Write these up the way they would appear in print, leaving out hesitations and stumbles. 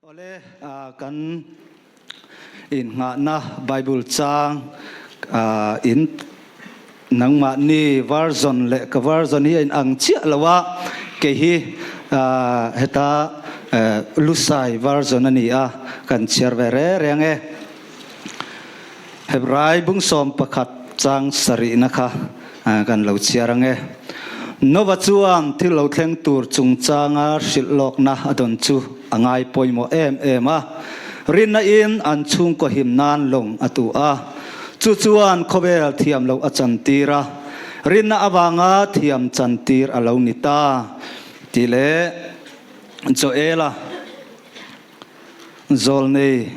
Awle, kan innghahna Bible chang in nangmahni version leh ka version hi a inang chiah lo a, kei hi heta Lusai version a ni a, kan chhiar ve reng reng e. Hebrai bungsawm pakhat chang sarihna kha kan lo chhiar ang e. Nova chuan thil lo thleng tur chungchanga hrilh lawkna a dawn chu a ngai pawimawh em em a. Rinna in an chhungkaw him nan lawng a tu a. Chu chuan khawvel thiam loh a chantir a, rinna avanga thiam chantir a lo ni ta tih leh Joela. Zawlnei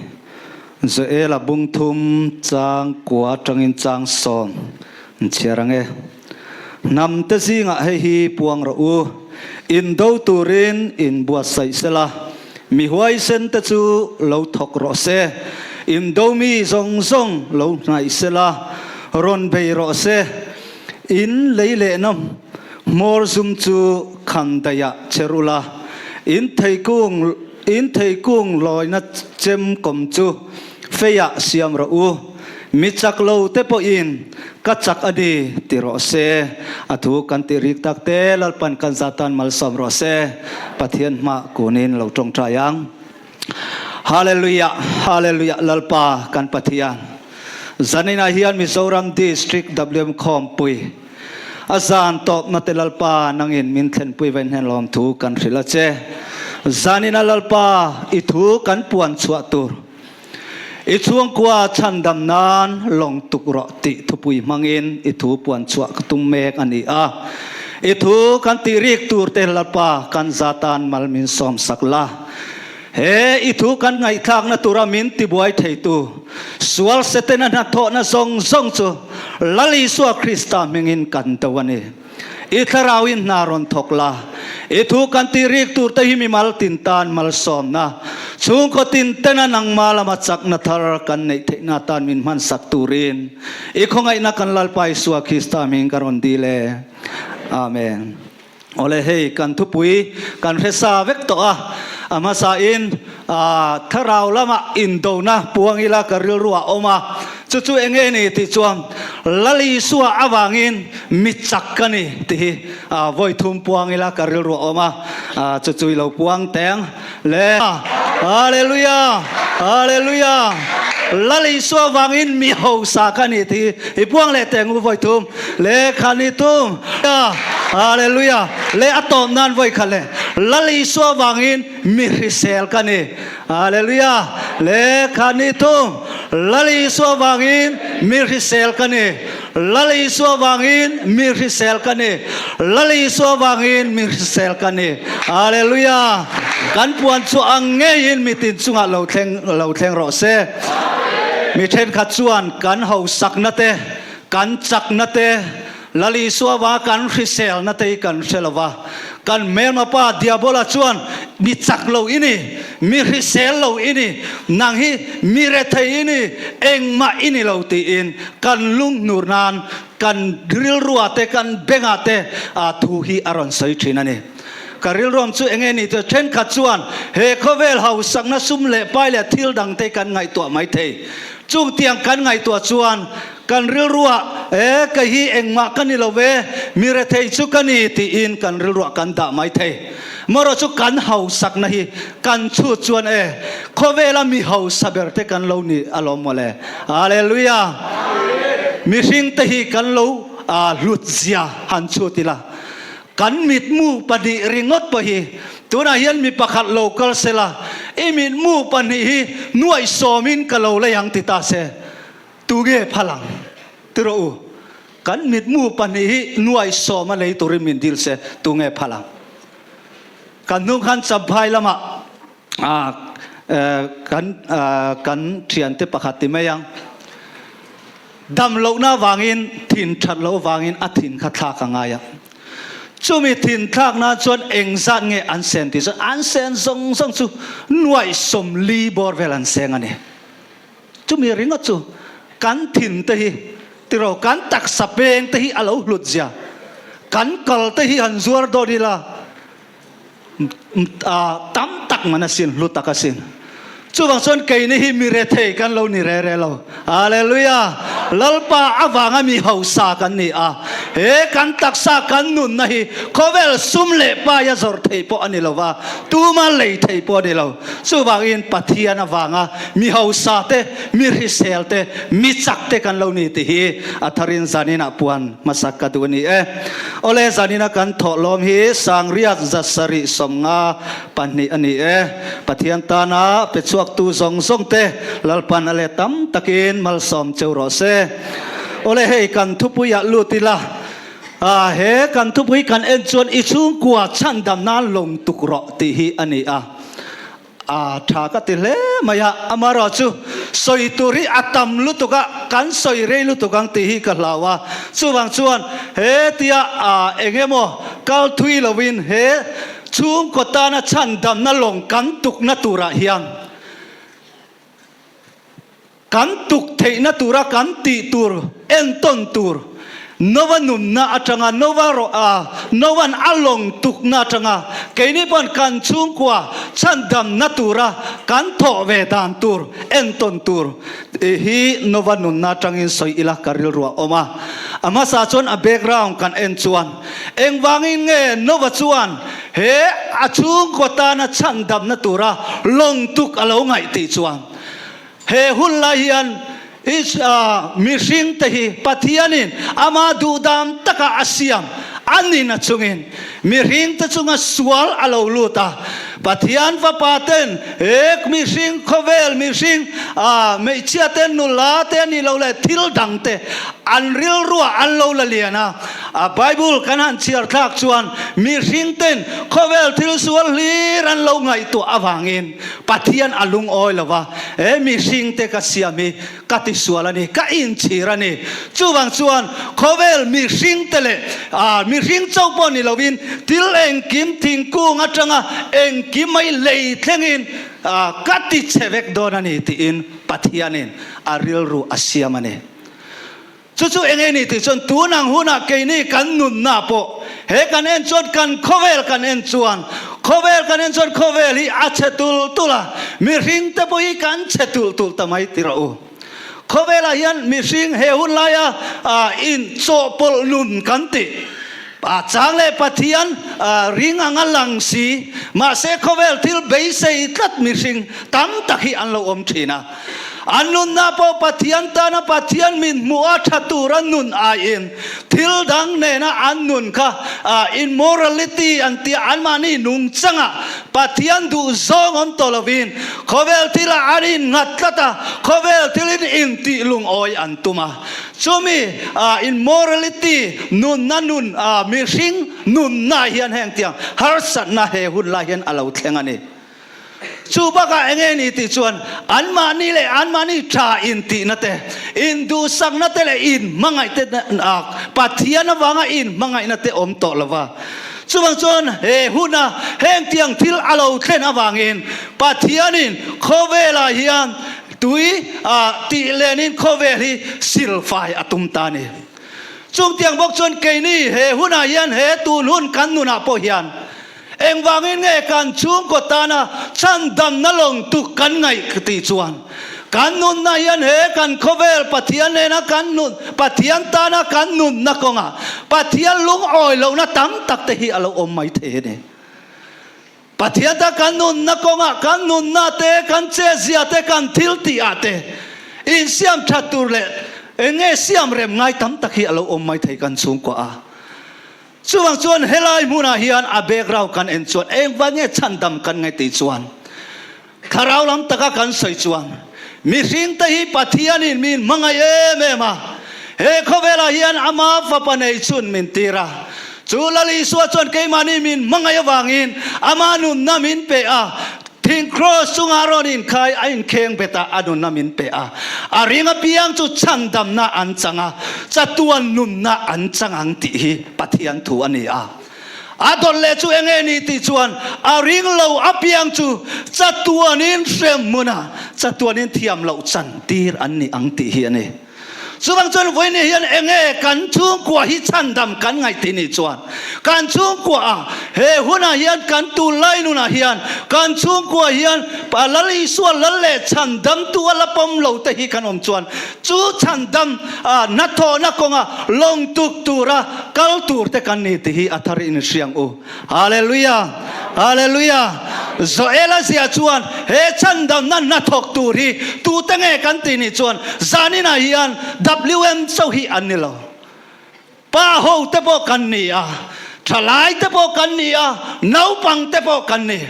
Joela bung thum chang kua atangin chang sawm an chhiar ang e. Hnam te zingah hei hi puang rawh u, indo turin inbuatsaih sela, mi huaisen te chu lo thawk rawh se, indo mi zawng zawng lo hnaih sela, rawn bei rawh se, in lei lehna Hmawr zum chu khan daihah che ru la, in theikung in theikung lawina chem kawm chu feiah siam rawh u. Mi chak lo te pawhin ka chak a ni ti rawh se. A thu kan tih rik tak te Lalpan kan zatan malsawm rawh se. Pathian hmah kunin lo tawngtai ang. Hallelujah Hallelujah Lalpa kan Pathian zaninah hian Mizoram District WM Khawmpui A zan tawpna te Lalpa nangin min thlenpui vain hnen lawmthu kan hrilh a che. Zanina Lalpa i thu kan puan chhuah tur i chhungkua chhandam nan lawng tuk rawh tih thupui hmangin i thu puan chhuah ka tum mek a ni a. I thu kan tih rik tur te Lalpa kan zatan mal min sawm sak la. He i thu kan ngaihthlakna tura min tibuai theitu sual Setana hnathawhna zawng zawng chu Lal Isua Krista hmingin kan do a ni. I thlarauin hna rawn thawk la, i thu kan tih rik turte hi mimal tin tan malsawmna, chhungkaw tin tena nangma lama chakna thar kan neih theihna atan min hmansak turin i khawngaihna kan Lalpa Isua Krista hming ka rawn dil e. Amen. Awle hei kan thupui kan hre sa vek tawh a, a hmasa in thlarau lama indona puang ila ka rilru a awm a, chu chu eng nge ni tih chuan Lal Isua avangin mi chak ka ni tih hi vawi thum puang ila ka rilru a awm a, chu chu i lo puang teng le. Hallelujah! Hallelujah! Lal Isua avangin mi hausa ka ni tih hi i puang leh teng u vawi thum. Lehkha ni tum Hallelujah leh a tawp nan vawi khat leh Lal Isua vangin mi hrisel ka ni Hallelujah Lehkha ni tum Lal Isua vangin mi hrisel ka ni Lal Isua vangin mi hrisel ka ni Lal Isua vangin mi hrisel ka ni Hallelujah Kan puan chu ang ngeiin mitin chungah lo thleng lo thleng rawh se Mi thenkhat chuan kan hosakna te Kan chakna te, Lal Isua va kan hriselna te hi kan hre lo va. Kan hmelma pa Diabola chuan, Mi chak lo i ni, mi hrisel lo i ni, nang hi mi rethei i ni, engmah i ni lo tiin kan lunghnur nan kan rilrua te, kan bengah te thu hi a rawn sawi thin a ni. Ka rilruam chu enge ni chu thenkhat chuan he khawvel hausakna sum leh pai leh thil dang te kan ngaihtuah mai thei. Chungtiang kan ngaihtuah chuan Kan rilruah, E, kei hi engmah ka ni lo ve, mi rethei chu ka ni, tiin kan rilruah kan dah mai thei. Marawh chu kan hausakna hi kan chhut chuan e, khawvela mi hausa ber te kan lo ni alawm mawle. Hallelujah! Mihringte hi kan lo hlut zia han chhut ila. Kan mitmu pahnih ringawt pawh hi tunah hian mi pakhat lo kal sela, I mitmu pahnih hi nuaih sawmin ka lo lei ang ti ta se. Tunge phal ang? Ti rawh u, kan mitmu pahnih hi nuai sawma lei turin min dil se, tunge phal ang? Kan hnung khan Champhai lamah kan kan thiante pakhat ti mai ang, dam lohna avangin thin that loh avangin a thin kha thlak a ngai a. Chumi thin thlak nan chuan engzat nge an sen tih chuan an sen zawng zawng chu nuai 40 bawr vel an seng a ni. Chumi ringawt chu kan thin te hi tiraw kan taksa peng te hi a lo hlut zia, kan kal te hi han zuar dawn ila tam tak man asin, hlu tak asin. Chuvang chuan keini hi mi rethei kan lo ni re re lo. Hallelujah! Lalpa avanga mi hausa kan ni a. He kan taksa kan nunna hi khawvel sum leh paia zawrh theih pawh a ni lo va, tuma lei theih pawh a ni lo. Chuvangin Pathian avanga mi hausa te, mi hrisel te, mi chak te kan lo ni tih hi a tharin zaninah puan hmasak ka duh a ni e. Awle zanina kan thawhlawm hi Sangriat 750 a ni e. Pathian tana pe chhuaktu zawng zawng te Lalpan a let tam takin malsawm cheu rawh se. Awle hei kan thupuiah lut ila, he kan thupui kan en chuan i chhungkua chhandam nan lawng tuk rawh tih hi a ni a. A tha ka ti hle mai a, amaherawh chu sawi tur hi a tam lutuk a, kan sawi rei lutuk ang tih hi ka hlau a. Chuvang chuan he tia eng emaw kal thui lovin he chhungkaw tana chhandamna lawng kan tukna turah hian Kan tuk theihna tura kan tih tur entawn tur Nova nunna atanga Nova rawh a Nova'n a lawng tukna atanga keini pawn kan chhungkua chhandamna tura kan thawh ve dan tur entawn tur hi Nova nunna atangin sawi ila ka rilru a awm a. A hmasa chuan a background kan en chuan engvangin nge Nova chuan he a chhungkua tana chhandamna tura lawng tuk a lo ngaih tih chuan He hun lai hian mihringte hi Pathianin ama duhdam taka a siam a nina chungin mihringte chunga sual a lo lut a. Pathian fapa ten he mihring khawvel mihring hmeichhia te nula te a nih loh leh thil dang te an rilruah an lo la lian a. A Bible kan han chhiar thlak chuan mihring ten khawvel thil sual hlir an lo ngaihtuah avangin Pathian a lungawi lo va, he mihringte ka siam hi ka tisual a ni, ka inchhir a ni. Chuvang chuan khawvel mihringte leh mihring chauh pawh ni lovin thil engkim thingkung atanga engkim mai lei thlengin ka tichhe vek dawn a ni tiin Pathianin a rilru a siam a ni. Chu chu eng nge ni tih chuan tun ang hunah keini kan nunna pawh he kan en chuan kan khawvel kan en chuan khawvel kan en chuan khawvel hi a chhe tul tul a, mihring te pawh hi kan chhe tul tul ta mai ti rawh u. Khawvelah hian mihring he hun laia in chawhpawlh nun kan tih a chang leh Pathian ring anga lang si mahse khawvel thil beisei tlat mihring tam tak hi an lo awm thin a. An nunna pawh Pathian tana Pathian min hmuh a tha tur a nun aiin thil dang nena an nun kha immorality an tia anmahni nungchanga Pathian duh zawng awm tawh lovin khawvel thilah an innghat tlat a, khawvel thilin intih lungawi an tum a. Chumi immorality nunna nun mihring nunna hian heng tiang harsatna he hun lai hian a lo thleng a ni. Chu bakah eng nge ni tih chuan anmahni leh anmahni tha intihna te, induhsakna te leh inhmangaih te Pathian avanga inhmangaihna te awm tawh lo va. Chuvang chuan he huna hengtiang thil a lo thlen avangin Pathianin khawvelah hian tui tih lenin khawvel hi silfai a tum ta a ni. Chungtiang bawk chuan keini he hunah hian he tun hun kan nunah pawh hian Engvangin nge kan chhungkaw tana chhandamna lawng tuk kan ngaih tih chuan kan nunna hian he kan khawvel Pathian nena kan nun Pathian tana kan nunna kawngah Pathian lungawi lohna tam tak te hi a lo awm mai thei a ni. Pathian ta kan nunna kawngah kan nunna te kan chezia te kan thil tih ah te insiam that tur leh eng nge siam rem ngai tam tak hi a lo awm mai thei kan chhungkaw a. Chuvang chuan helai hmunah hian a background kan en chuan engvah nge chhandam kan ngaih tih chuan thlarau lam taka kan sawi chuan mihringte hi Pathianin min hmangaih em em a, he khawvelah hian ama fapa nei chhun min tir a, chu Lal Isua chuan keimahni min hmangaih avangin ama nunna min pe a, Thing kraws chungah rawn inkhai a inkheng bet a, a nunna min pe a. A ring apiang chu chhandamna an chang a, chatuan nunna an chang ang tih hi Pathian thu a ni a. A dawt leh chu enge ni tih chuan a ring lo apiang chu chatuanin hrem hmunah chatuanin thiam loh chan tir an ni ang tih hi a ni. Chuvang chuan vawiin hian enge kan chhungkua hi chhandam kan ngaih tih nih chuan kan chhungkua a he hunah hian kan tunlai nunah hian kan chhungkua hian Lal Isua lal leh chhandamtu a la pawm lo te hi kan awm chuan chu chhandam hnathawhna kawnga lawng tuk tura kal tur te kan ni tih hi a thar in hriang u. Hallelujah! Hallelujah! Joela zia chuan he chhandamna hnathawk tur hi tute nge kan tih nih chuan zaninah hian WM chauh hi an ni lo. Pa ho te pawh kan ni a, thalai te pawh kan ni a, naupang te pawh kan ni.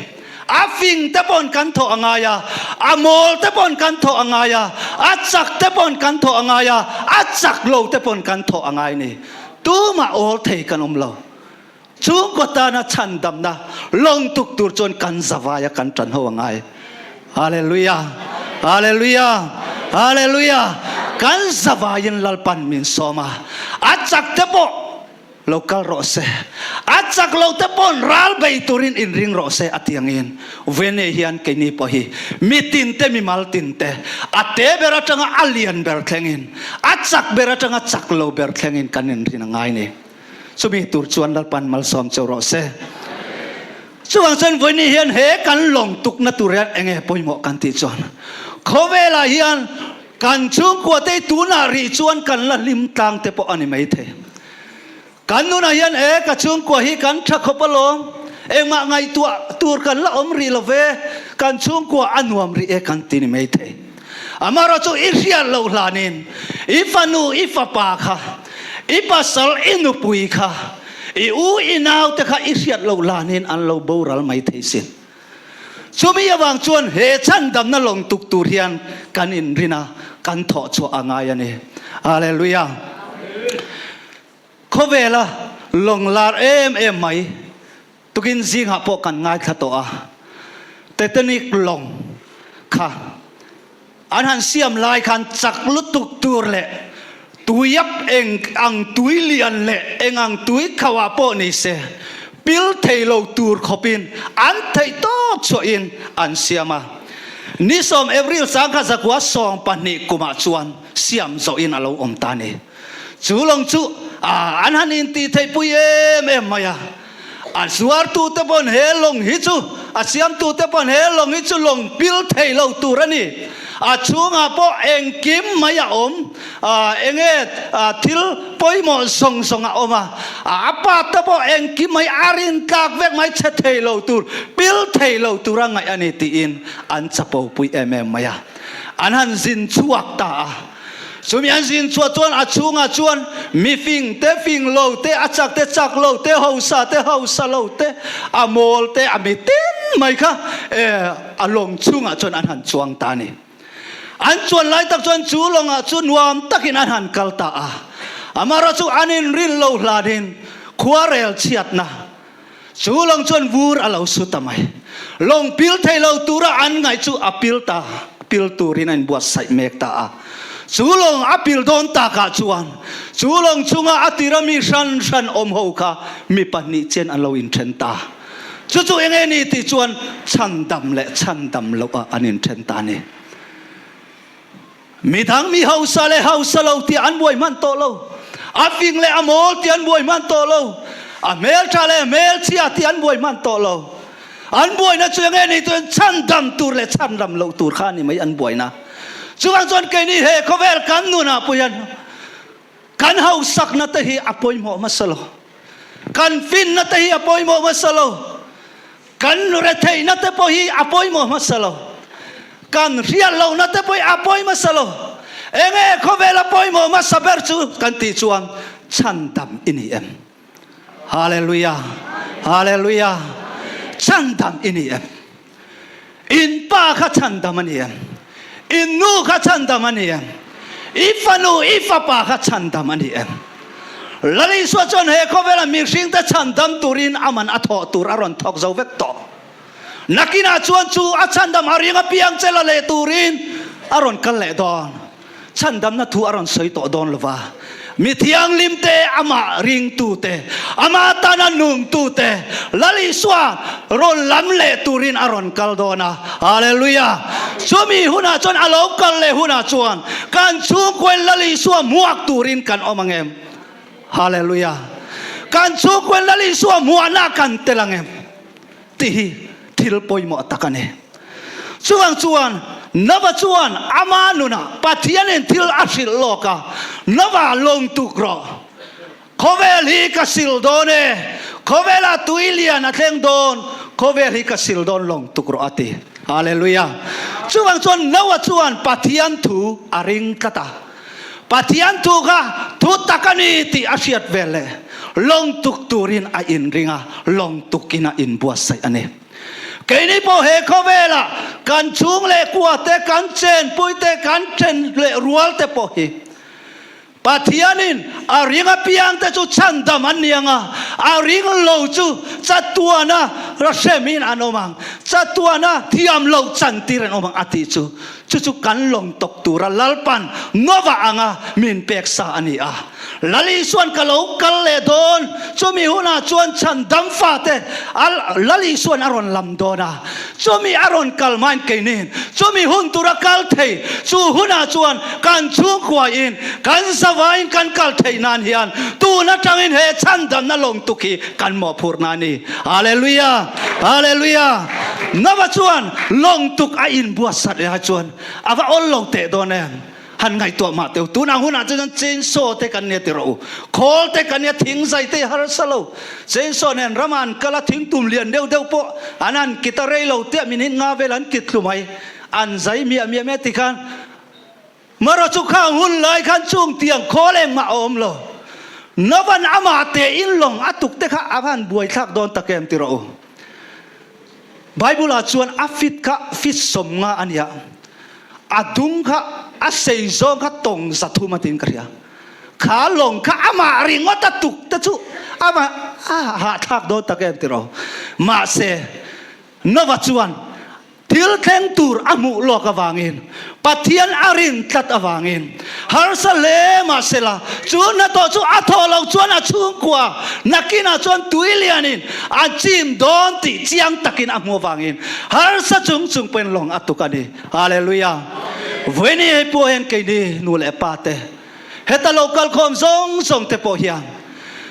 A fing te pawn kan thawh a ngai a, a mawl te pawn kan thawh a ngai a, a chak te pawn kan thawh a ngai a, a chak lo te pawn kan thawh a ngai ni. Tumah awl thei kan awm lo. Chhungkaw tana chhandamna lawng tuk tur chuan kan zavaia kan tan ho a ngai. Hallelujah! Hallelujah! Hallelujah! Kan zavaiin Lalpan min sawm a, a chak te pawh lo kal rawh se, a chak lo te paw'n ral bei turin inring rawh se a ti angin Vene hian keini pawh hi mi tin te mi mal tin te a te ber atanga a lian ber thlengin a chak ber atanga chak lo ber thlengin kan inrin a ngai ni. Chumi tur chuan Lalpan malsawm cheu rawh se. Chuvang chuan vawiin hian he kan lawng tukna tur hian enge pawimawh kan tih chuan khawvelah hian kan chhungkua te tunah rih chuan kan la hlim tlang te pawh a ni mai thei. Kan nunah hian e ka chhungkua hi kan tha khawp alawm, engmah ngaihtuah tur kan la awm rih lo ve, kan chhungkua a nuam rih e kan ti ni mai thei. Amaherawhchu i hriat loh hlanin i fanu i fapa kha, i pasal i nupui kha, i u i naute kha i hriat loh hlanin an lo boral mai thei sin. Chumi avang chuan he chhandamna lawng tuk tur hian kan inrin a, kan thawh chhuah a ngai a ni. Hallelujah! Khawvela lawng lar em em mai Tukin zingah pawh kan ngaithla tawh a, Titanic lawng kha an han siam lai khan chak lutuk tur leh tuiap eng ang tui lian leh eng ang tui khauhah pawh ni se pil thei lo tur khawpin an theih tawp chhuahin an siam a. Ni sawm April sangkhat zakua 12 kumah chuan siam zawhin a lo awm ta a ni. Chu lawng chu an han intihtheihpui em em mai a. A zuartute pawn he lawng hi chu, a siamtute pawn he lawng hi chu lawng pil thei lo tur a ni. A chhungah pawh engkim mai a awm, enge thil pawimawh zawng zawng a awm a, a part te pawh engkim mai a rin tlak vek mai chhe thei lo tur, pil thei lo tura ngaih a ni tiin an chapo pui em em mai a. An han zin chhuak ta a. Chumi an zin chhuah chuan a chhungah chuan mi fing te, fing lo te, a chak te, chak lo te, hausa te, hausa lo te, a mawl te, a mi tin mai kha a lawng chhungah chuan an han chuang ta a ni. An chuan lai tak chuan chu lawngah chu nuam takin an han kal ta a. Amaherawhchu chu an inrin lo hlanin khuarel chhiatna Chu lawng chuan vur a lo su ta mai. Lawng pil thei lo tura an ngaih chu a pil ta, pil turin a inbuatsaih mek ta a. Chu lawng a pil dawn takah chuan chu lawng chunga a tira mi hran hran awm ho kha mi pahnih chian an lo inthen ta. Chu chu eng nge ni tih chuan chhandam leh chhandam loh ah an inthen ta a ni. Midang mi hausa leh hausa lo tih an buai hman tawh lo. A fing leh a mawl tih an buai hman tawh lo. A hmeltha leh hmelchhia tih an buai hman tawh lo. An buaina chu enge ni tuin chhandam tur leh chhandam loh tur kha a ni mai an buaina. Chuvang chuan keini he khawvel kan nunah pawh hian kan hausakna te hi a pawimawh hmasa lo. Kan finna te hi a pawimawh hmasa lo. Kan retheihna te pawh hi a pawimawh hmasa lo. Kan hriat lohna te pawh hi a pawi hmasa lo. Enge khawvela pawimawh hmasa ber chu kan tih chuan chhandam i ni em? Hallelujah! Hallelujah! Chhandam i ni em? In pa kha chhandam a ni em? In nu kha chhandam a ni em? I fanu, i fapa kha chhandam a ni em? Lal Isua chuan he khawvela mihringte chhandam turin aman a thawh tur a rawn thawk zo vek tawh. Nakinah chuan chu a chhandam a ring apiang che la leh turin a rawn kal leh dawn. Chhandamna thu a rawn sawi tawh dawn lova. Mi thianghlimte, amah ringtute, amah tana nungtute Lal Isua rawn lam leh turin a rawn kal dawn a. Hallelujah! Chumi hunah chuan a lo kal leh hunah chuan kan chhungkuain Lal Isua hmuak turin kan awm ang em? Hallelujah! Kan chhungkuain Lal Isua hmuahna kan tel ang em? Tih hi thil pawimawh tak a ni. Chuvang chuan Nova chuan ama nunah Pathianin thil a hrilh lawk a, Nova lawng tuk rawh. Khawvel hi ka sil dawn e, khawvelah tui lian a thleng dawn, khawvel hi ka sil dawn lawng tuk rawh a ti. Hallelujah! Chuvang chuan Noah chuan Pathian thu a ring tlat a. Pathian thu kha thu tak a ni tih a hriat vel leh lawng tuk turin a inring a, lawng tukin a inbuatsaih a ni. Keini pawh he khawvelah kan chhung leh kua te, kan chenpui te, kan then leh rual te pawh hi Pathianin a ring apiang te chu chhandam an ni ang a, a ring lo chu chatuana hremin an awm ang, chatuana thiam loh chantir an awm ang a tih chu. Chu chu kan lawng tawk tura Lalpan Nova anga min pek sa a ni a. Lal Isuan ka lo kal leh dawn, chumi hunah chuan chhan dam fate a Lal Isuan a rawn lam dawn a. Chumi a rawn kal hmain keiniin chumi hun tura kal thei, chu hunah chuan kan chhungkuain, kan zavaiin kan kal theih nan hian tun atangin he chhandamna lawng tuk hi kan mawhphurhna a ni. Hallelujah! Hallelujah! Nova chuan lawng tuk a inbuatsaih leh ai chuan a va awl lo teh dawn em? Han ngaihtuah mah teu. Tunah hunah chuan chainsaw te kan nia ti rawh u. Khawl te kan nia, thingzai te harsa lo. Chainsaw nen ramah an kal a, thingtum lian deuh deuh pawh an han kit a, rei lo te minute nga vel an kit thlu mai. An zai miah miah mai a ti khan Mara chu khang hun lai khan chung tiang khawl engmah a awm lo. Novan amah te in lawng a tuk te kha a van buaithlak dawn tak em ti rawh u. Bible ah chuan a fit kha fit sawmnga a nia, a dung kha a sei zawng kha tawng zathum a tiin ka hria. Kha lawng kha amah ringawt a tuk te chu amah a hahthlak dawn tak em ti rawh u. Mahse Nova chuan Thil thleng tur a hmuh lawk avangin, Pathian a rin tlat avangin, harsa hle mah sela, chu hnathawh chu a thawh loh chuan a chhungkua nakinah chuan tui lianin a chim dawn tih chiang takin a hmuh avangin harsa chung chung pawhin lawng a tuk a ni. Hallelujah! Vawiini hei pawh hian keini nu leh pa te, heta lo kalkhawm zawng zawng te pawh hian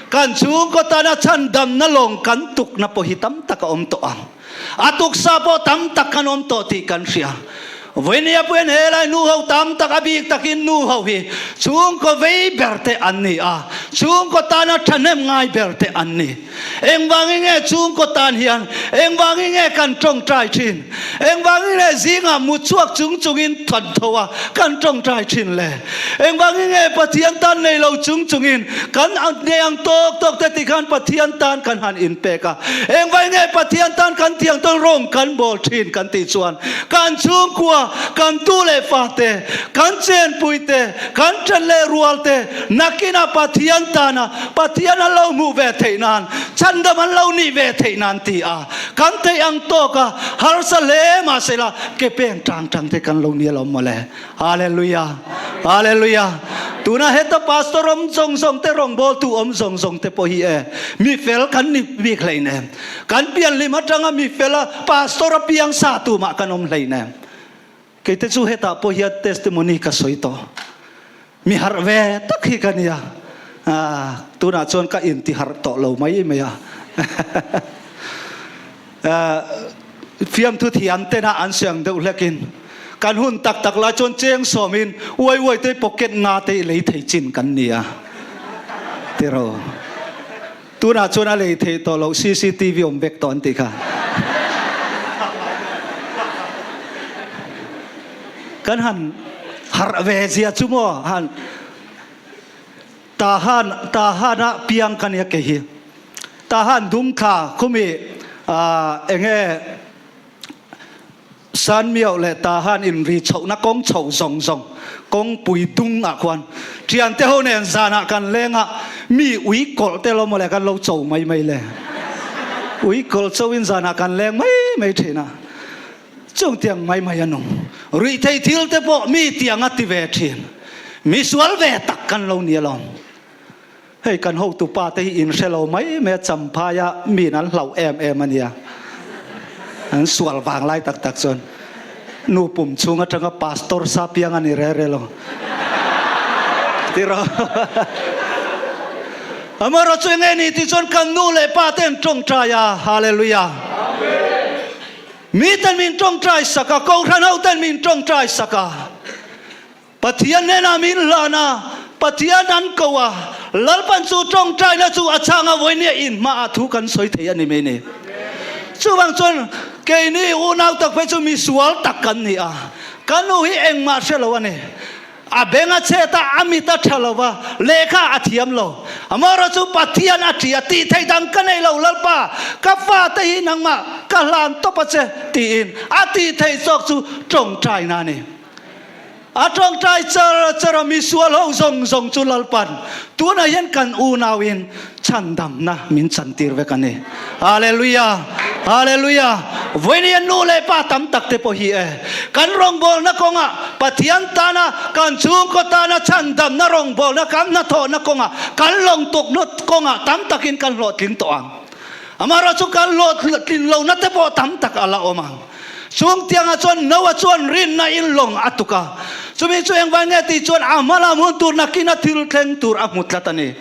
kan chhungkaw tana chhandamna lawng kan tukna pawh hi tam tak a awm tawh ang. A tuksa pawh tam tak kan awm tawh tih kan hria. Vawinia puiin helai nu ho tam tak a bik takin nu ho hi chhungkaw vei ber te an ni a, chhungkaw tana thahnem ngai ber te an ni. Engvangin nge chhungkaw tan hian engvangin nge kan tawngtai thin? Engvangin nge zingah mut chhuak chung chungin kan tho a kan tawngtai thin le? Engvangin nge Pathian tan nei lo chung chungin kan nei ang tawk tawk te tikhan Pathian tan kan han inpek a? Engvangin nge Pathian tan kan thiang tawn rawng kan bawl thin kan tih chuan kan chhungkua, kan tu leh fate, kan chenpui te, kan then leh rual te nakinah Pathian tana Pathian an lo hmuh ve theih nan, chhandam an lo nih ve theih nan ti a kan theih ang tawk a harsa hle mahsela ke peng tang tang te kan lo ni alawm mawle. Hallelujah! Hallelujah! Tuna heta pastor awm zawng zawng te rawngbawltu awm zawng zawng te pawh hi e mi fel kan ni bik hleinem. Kan pianhlim atanga mi fela pastor a piang sa tumah kan awm hleinem. Kei te chu hetah pawh hian testimony ka sawi tawh. Mi harh ve tak hi ka nia. Ah, tunah chuan ka inti harh tawh lo mai mai a. Fiamthu thiam tena an siang deuh hlekin kan hun tak tak lai chuan cheng sawmin uai uai te pocket nga te i lei thei chin kan ni a tiro. Tunah chuan a lei theih tawh loh cctv awm vek tawh an tih kha. Kan han harh ve zia chu maw han Tahan Tahana piang ka nia kei hi. Tahan Dungthla khumi enge Sanmiau leh Tahan inri chhohna kawng chho zawng zawng kawngpui dung ah khuan thiante ho nen zanah kan leng a, mi ui kawlh te lo mawle kan lo cho mai mai le. Ui kawlh cho in zanah kan leng mai mai thin a. Chung tiang mai mai a nung. Ruihthei thil te pawh mi tiang a ti ve thin. Mi sual ve tak kan lo ni alawm. Hei kan hotupa te hi in hre lo mai mai a, Champhaia miin an hlauh em em a nia. An sual vang lai tak tak chuan nu pum chhung atanga pastor sa piang a ni re re lo. Tiraw? Amaherawhchu eng nge ni tih chuan kan nu leh pa te an tawngtai a, Hallelujah! Miten min tawngtai sak a, Kohhran ho ten min tawngtai sak a. Pathian hnenah min hlan a, Pathian an ko a, Lalpan chu tawngtaina chu a chhang a, vawinia in hmaah thu kan sawi thei a ni mai ni. Chuvang chuan keini unau tak phei chu mi sual tak kan ni a, ka nu hi engmah hre lo a ni. A beng a chhet a, a mit a tha lo va, lehkha a thiam lo. Amaherawh chu Pathian a ṭi a, tih theih dang ka nei lo Lalpa, ka fate hi nangmah ka hlan tawp a che tiin a tih theih zawk chu tawngtaina a ni. A tawngtai char char a, misual ho zawng zawng chu Lalpan tunah hian kan unauin chhandamna min chantir vek a ni. Hallelujah! Hallelujah! Vawiin hian nu leh pa tam tak te pawh hi e, kan rawngbawlna kawngah Pathian tana kan chhungkaw tana chhandamna rawngbawlna kan hnathawhna kawngah kan lawngtukna kawngah tam takin kan hlawhtling tawh ang. Amaherawhchu chu kan hlawhtlin lohna te pawh tam tak a la awm ang. Chung tiangah chuan Noah chuan rinna in lawng a tuk a. Chumi chu engvai nge tih chuan a hma lam hun tur nakin a thil thleng tur a hmu tlat a ni.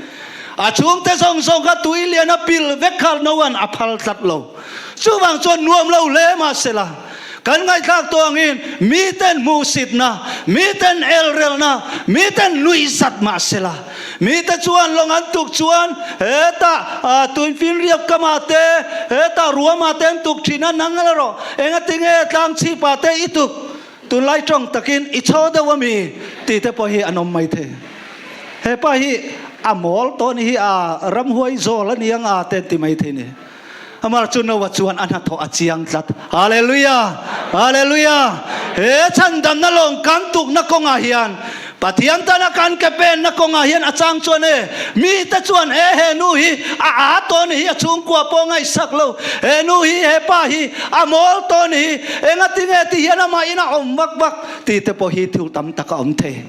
A chhungte zawng zawng kha tui lian a pil vek kha Noah'n a phal tlat lo. Chuvang chuan nuam lo hle mahsela, kan ngaihthlak tawh angin miten hmuhsitna, miten elrelna, miten nuihzat mahsela, Mite chuan lawng an tuk chuan hetah tuinfinriak kamah te, hetah ruamah te an tuk thin a, nang erawh engatinge tlangchhipah te i tuk? Tunlai tawng takin i chho deuh ami? tih te pawh hi an awm maithei. He pa hi a mawl tawh a ni hi a, ramhuai zawl a ni ang a te an ti maithei ni. Amah chu Noah chuan a hnathawh a chiang tlat. Hallelujah! Hallelujah! He chhandamna lawng kan tukna kawngah hian Pathian tana kan ke penna kawngah hian a chang chuan e, mite chuan e he nu hi a aa tawh ni hi a chhungkua pawh ngaihsak lo, he nu hi he pa hi a mawl tawh ni hi, engatinge ti hian amah in a awm vak vak tih te pawh hi thil tam tak a awm thei.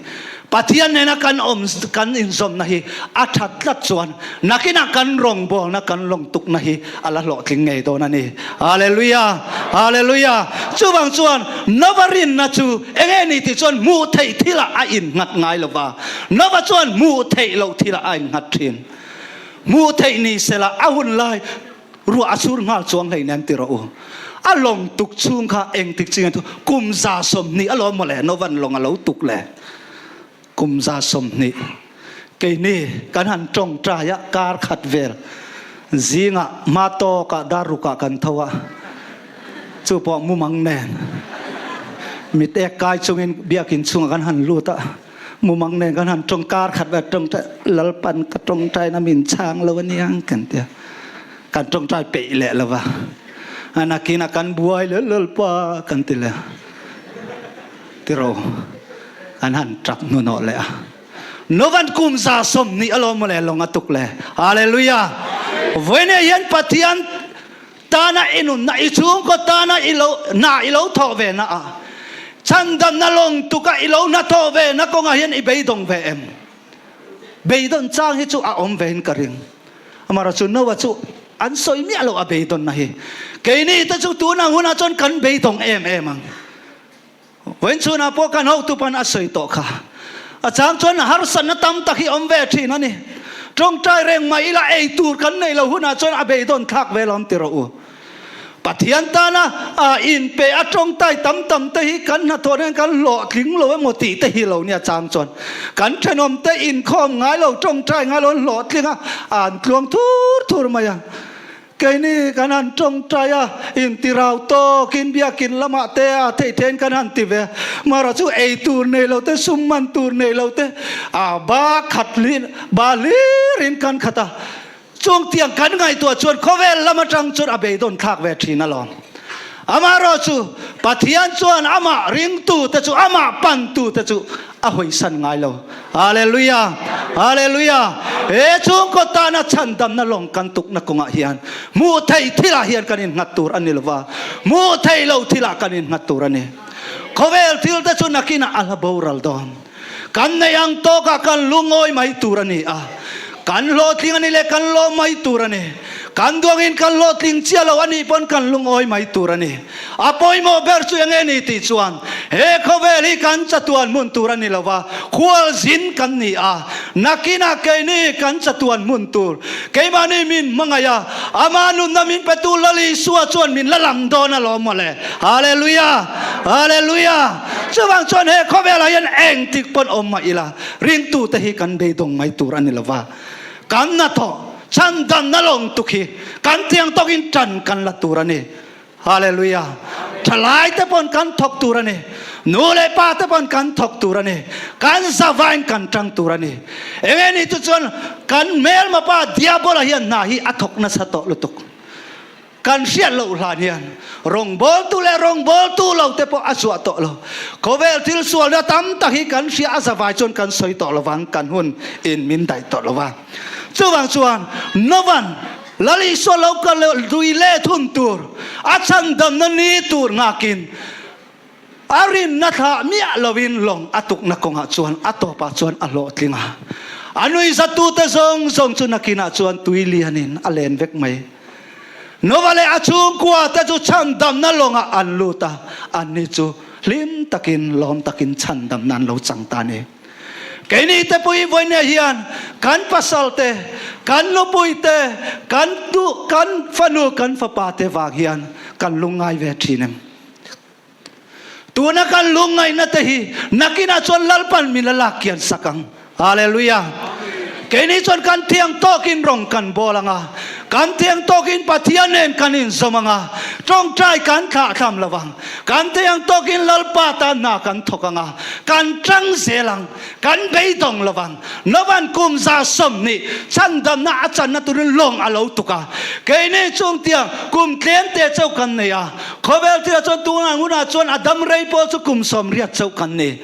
Pathian nena kan awm kan inzawmna hi a that tlat chuan nakinah kan rawngbawlna kan lawngtukna hi a la hlawhtling ngei dawn a ni. Hallelujah! Hallelujah! Chuvang chuan Nova rinna chu enge ni tih chuan hmuh theih thilah a innghat ngai lo va, Nova chuan hmuh theih loh thilah a innghat thin. Hmuh theih ni sela a hun lai Ruah a sur nghal chuang hlei nen ti rawh u. A lawng tuk chhung kha engtik chi nge thu kum 120 a lawm mawle Novan lawng a lo tuk le kum 120 keini kan han tawngtai a kar khat vel zingah hma tawkah dar rukah kan tho a chu pawh mumang nen mit ek kai chungin biakin chhungah kan han lut a mumang nen kan han tawng kar khat vel tawngtai Lalpan ka tawngtaina min chhang lo aniang kan tia kan tawngtai peih leh lo va nakin a kan buai leh Lalpa kan ti leh tiro an han tap hnuhnawh leh a Novan kum 120 alawm mawle lawng a tuk le Hallelujah vawiin hian Pathian Tana i nunna, i chhungkaw tana i lo hna i lo thawh ve na a, chhandamna lawng tuka i lo hna thawh ve na kawngah hian i beidawng ve em? Beidawn chang hi chu a awm ve in ka ring. Amaherawhchu chu Noah chu an sawi miah lo a beidawnna hi. Keini te chu tunang hunah chuan kan beidawng em em ang. Vawiin chhunah pawh kan hotupan a sawi tawh kha. A chang chuan harsatna tam tak hi awm ve thin a ni. Tawngtai reng mai ila ei tur kan nei lo hunah chuan a beidawn thlak ve lawm ti rawh u. Pathian tana a inpe a tawngtai tam tam te hi kan hnathawh hian kan hlawhtling lo emaw tih te hi lo nia chang chuan kan thenawm te inkhawm ngai lo tawngtai ngai lo an hlawhtling a, an tluang thur thur mai a. Keini kan han tawngtai a, intirau tawkin biakin lamah te a theih thein kan han ti ve. Mara chu ei tur nei lo te, sum man tur nei lo te, a ba khat hlir, ba hlirin kan khat a. Chung tiang kan ngaihtuah chuan khawvel lam atang chuan a beidawn thlak ve thin alawm. Amaherawh chu Pathian chuan amah ringtu te chu, amah pantu te chu a hawisan ngai lo. Hallelujah! Hallelujah! He chhungkaw tana chhandamna lawng kan tukna kawngah hian hmuh theih thilah hian kan innghat tur a ni lova, hmuh theih loh thilah kan innghat tur a ni. Khawvel thil te chu nakinah a la boral dawn. Kan neih ang tawkah kan lungawi mai tur a ni a. Kan hlawhtling a nih leh kan lawm mai tur a ni. Kan duangin kan hlawhtling chiah lo a nih pawn kan lungawi mai tur a ni. A pawimawh ber chu eng nge ni tih chuan he khawvel hi kan chatuan hmun tur a ni lo va, khualzin kan ni a, nakinah keini kan chatuan hmun tur keimahni min hmangaih a, ama nunna min petu Lal Isua chuan min la lam dawn alawm mawle. Hallelujah! Hallelujah! Chuvang chuan he khawvelah hian engtik pawn awm mah ila, ringtute hi kan beidawng mai tur a ni lo va, kan hnathawh chhandanna lawng tuk hi kan thiang tawkin tan kan la tur a ni. Hallelujah! Thalai te pawn kan thawk tur a ni. Nu leh pa te pawn kan thawk tur a ni. Kan zavain kan tang tur a ni. Enge ni chu chuan kan hmelma pa Diabola hian hna hi a thawk nasa tawh lutuk. Kan hriat loh hlan hian rawngbawltu leh rawngbawltu lo te pawh a zuah tawh lo. Khawvel thil sualna tam tak hi kan hria a zavai chuan kan sawi tawh lovang, kan hun in min daih tawh lova. Chuvang chuan Novan Lal Isua lo kal leh lui leh thun tur, a chhandamna ni tur nghakin a rinna thlah miah loin lawng a tukna kawngah chuan a tawpah chuan a hlawhtling a. A nuihzattute zawng zawng chu nakinah chuan tui lianin a len vek mai. Nova leh a chhungkuate chu chhandamna lawngah an lut a, anni chu hlim takin lawm takin chhandamna an lo chang ta a ni. Keini te pawh hi vawinia hian kan pasal te, kan nupui te, kan duh, kan fanu, kan fapa te vang hian kan lungngai ve thin em? Tuna kan lungngaihna te hi nakinah chuan Lalpan min la lak kian sak ang. Hallelujah! Keini chuan kan thiang tawkin rawng kan bawl ang a, kan thiang tawkin Pathian nen kan inzawm ang a, tawngtai kan thlahthlam lo vang. Kan thiang tawkin Lalpa tan hna kan thawk ang a, kan tang zel ang, kan beidawng lo vang. Novan kum 120 chhandamna a channa turin lawng a lo tuk a, keini chung tiang kum tlem te chauh kan nei a, khawvel thilah chuan tunah hunah chuan a dam rei pawl chu kum 80 chauh kan ni.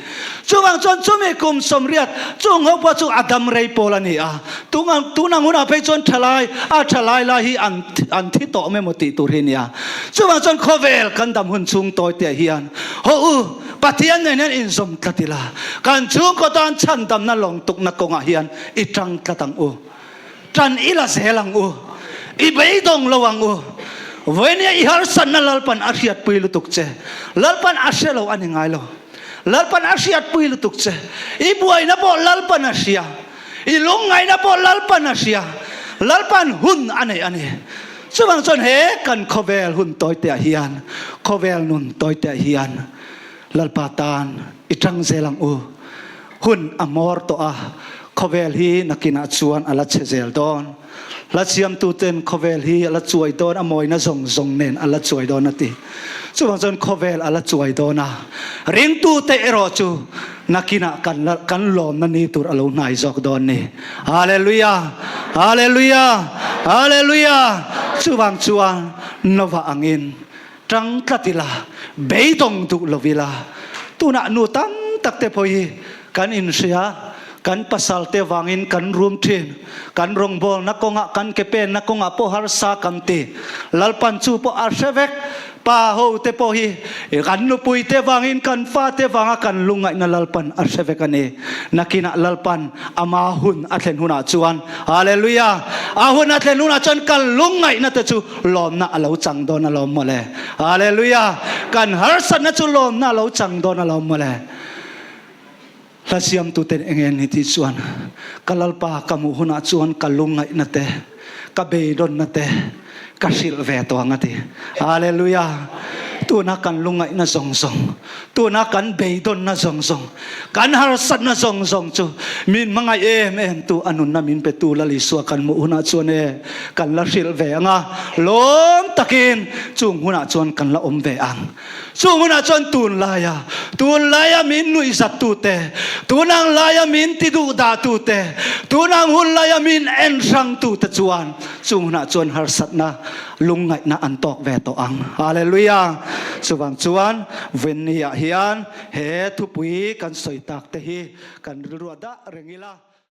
Chuvang chuan chumi kum 80 chung ho pawh chu a dam rei pawl a ni a, tunang hunah phei chuan thalai a thalai lai hi an an thi tawh awm emaw tih tur hi a ni a. Chuvang chuan khawvel kan dam hun chhung tawi te hian haw u, Pathian nen hian inzawm tlat ila, kan chhungkaw tan chhandamna lawng tukna kawngah hian i tang tlat ang u. Tan ila zel ang u. I beidawng lo ang u. Vawinia i harsatna Lalpan a hriatpui lutuk che. Lalpan a hre lo a ni ngai lo. Lalpan a hriatpui lutuk che. I buaina pawh Lalpan a hria. I lungngaihna pawh Lalpan a hria. Lalpan hun a nei a ni. Chuvang chuan he kan khawvel hun tawiteah hian, khawvel nun tawiteah hian Lalpa tan i tang zel ang u. Hun a hmawr tawh a, khawvel hi nakinah chuan a la chhe zel dawn. Hla siamtuten khawvel hi a la chuai dawn, a mawina zawng zawng nen a la chuai dawn a ti. Chuvang chuan khawvel a la chuai dawn a, ringtute erawh chu nakinah kan la kan lawmna ni tur a lo hnai zawk dawn ni. Hallelujah! Hallelujah! Hallelujah! Chuvang chuan Nova angin Tang tlat ila, beidawng duh lo ila, tunah nu tam tak te pawh hi kan inhria, kan pasal te vangin kan rum thin, kan rawngbawlna kawngah, kan ke penna kawngah pawh harsa kan ti. Lalpan chu pawh a hre vek, pa ho te pawh hi kan nupui te vangin, kan fa te vanga kan lungngaihna Lalpan a hre vek a ni. Nakinah Lalpan ama hun a thlen hunah chuan, Hallelujah! A hun a thlen hunah chuan kan lungngaihna te chu Lawmna a lo chang dawn alawm mawle. Hallelujah! Kan harsatna chu lawmna a lo chang dawn alawm mawle. Hla siamtuten eng nge ni tih chuan, Ka Lalpa ka hmuh hunah chuan ka lungngaihna te, ka beidawnna te ka hrilh ve tawh ang a ti. Hallelujah! Tuna kan lungngaihna zawng zawng, tuna kan beidawnna zawng zawng, Kan harsatna zawng zawng chu min hmangaih em em tu a nunna min pe tu Lal Isua kan hmuh hunah chuan e kan la hrilh ve ang a, lawm takin chung hunah chuan kan la awm ve ang. Chung hunah chuan tunlaia, tunlaia min nuihzat tute, tunang laia min ti duh dah tute, tunang hun laia min en hrang tute chuan chung hunah chuan harsatna lungngaihna an tawk ve tawh ang. Hallelujah! Chuvang chuan Venni ah hian He thupui kan sawi tak te hi kan rilru a dah reng ila.